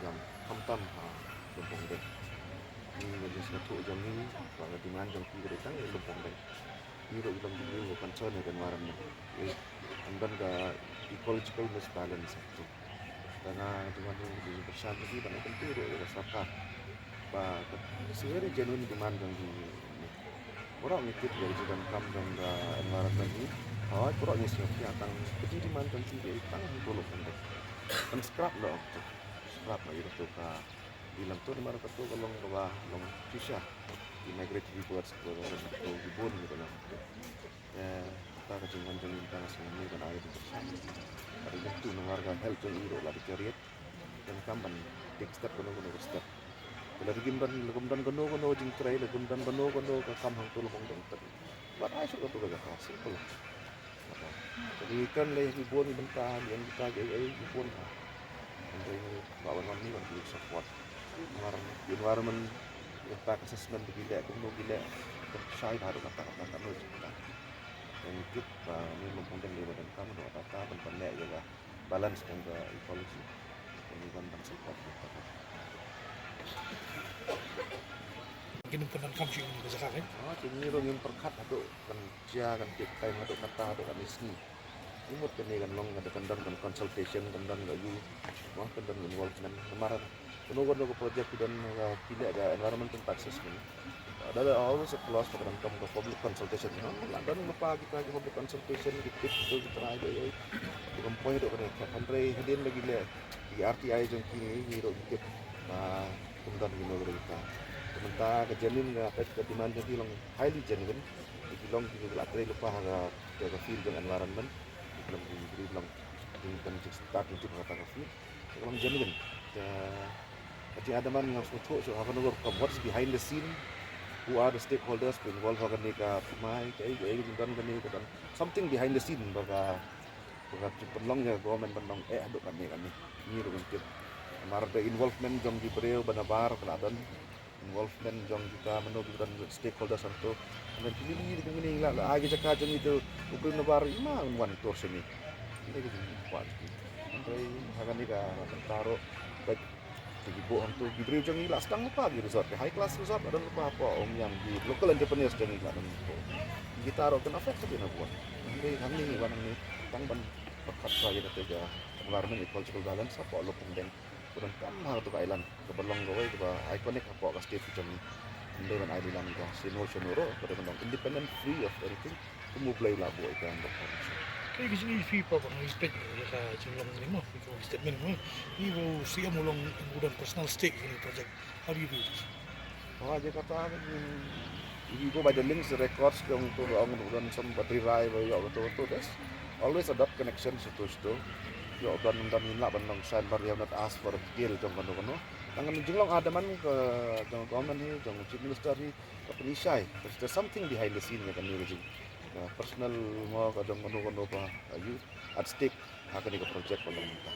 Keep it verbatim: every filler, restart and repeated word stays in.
Jam khamtam ha Lumpongdeng. Ngi ka jingsngewthuh jong ngi ba ka demand jong ki ka dei tang ïa Lumpongdeng. Ngi ruh ngi long ki briew ba concern ïa ka environment. Ngi, ym don ka ecological misbalance. Te nga demand jong ngi, ka jingkyrshan jong ngi ban ïakyntu ruh ïa ka sorkar ba ka, it's a very genuine demand jong ngi. Baroh ngi tip ïa ka jingdonkam jong ka environment hi. Hooid, baroh ngi sngewthuh tang ka jingdemand jong ki dei tang hangto Lumpongdeng. Ban scrap noh hangto. Scrap noh ïa kato ka, ïa kato namar kato ka long kaba long shisha. Ki migratory birds, kaba long kato ki bun ki ba long. Eh, kata ka jingwan jong ngi mynta ka sngi, ngi ban ai ka jingkyrshan. Ka dei kyntu namar ka health jong ngi ruh la deteriorate. Donkam ban take step kano kano ka step. Lada kim don, lada kim don kano kano jingtrei, lada kim don kano kano ka kam hangto Lumpongdeng, wat ai shuh kato ka jaka, simple. Te ngi kren lei ha ki bun ki bynta, ngi ong kita kiei kiei ki bun ha. Hynrei ngi kwah ban wan, ngi wan ki support. Namar environment impact assessment ba ki leh, kumno ki leh, kan shai bha haduh katta katta, katno jingkylla. Te ngi tip ba ngi Lumpongdeng dei ba donkam haduh katta katta ban, ban leh ïa ka balance jong ka ecology. Te ngi wan ban support ïa kata. Kin ym pyndonkam kam shuh ïa kane ka jaka, eh? Ah, te ngi ruh ngim pyrkhat haduh kan jia, kan tip time, haduh katta, haduh katne sngi. Ngi mut kane kan long, haduh kan don kan consultation, kan don ka ïu, wah, kan don involvement. Namar kano kano ka project ki don, uh, ki leh ka environmental impact assessment. Ada, ada always a clause ba ka donkam ka public consultation. Ha, la don lypa kita ki public consultation, ki tip, ki trai, ki, ki, ki kam poi haduh kane ka. Hynrei hadien ba ki leh ki R T I jong ki, ngi ruh ngi tip ba ym don kino kino kita. Te mynta ka genuine, ka peit ka demand jong ki long highly genuine. Ki long ki la trei lypa ha ka, ka field jong environment. Ki long ki, ki long ki kan start jingtip ha kata ka field. Ka long genuine. Ka, ka jingdemand nga sngewthuh shuh ha kano ka rukom, what's behind the scene, who are the stakeholders ba involve ha kane ka thymmai, kaei kaei ka jingdon kane ka don something behind the scene ba ka, ba ka ju pynlong ïa ka government ban long eh haduh kane kane. Ngi ruh ngim tip. Namar da involvement jong ki briew ba nabar ka la don, involvement jong kita mano ki don stakeholders hangto. Ngan kylli ngi, ngi la, la ai ka jaka jong ngi to u briew nabar, i ma un wan tur sha ngi. Ngi ka jingkwah jong ngi. Hynrei ha kane ka bynta ruh, bad ki buh hangto ki briew jong ngi la sdang lypa ki resort, ki high class resort la don lypa hapoh Umiam, ki local entrepreneurs jong ngi la don hapoh. Kita ruh kan affect ka dei na buan. Hynrei hangne ngi wan hangne tang ban pyrkhat ïa kata ka environment, ecological balance hapoh Lumpongdeng. Ka donkam ha kato ka island kaba long kawei kaba iconic hapoh ka state ka jong ngi. Ym dei ban ai lilang ïa ka shano shano ruh, ka dei ban long independent, free of anything. Kum U Blei u la buh ïa ka, ym dei ban. Kaei ka jingïeit phi pat ba ngi peit ïa ka jinglong ne mo, ïa ka statement mo, ïa u C M u long u don personal stake in the project. How do you view this? Oh, ïa kata ka jing, if you go by the links, the records, ka ong to, ong u don somebody rai ba ïoh kato kato, there's always a dot connection shato shato. Ïoh don, don ngin lah ban long sign ba ïoh not ask for a detail jong kano kano. Tang ka jinglong arrangement ka jong government hi, jong chief minister hi, ka pynshai. There's, there's something behind the scene ïa kane ka jing, uh, personal mo ka jong kano kano ba, uh, ïoh at stake ha kane ka project ba long mynta.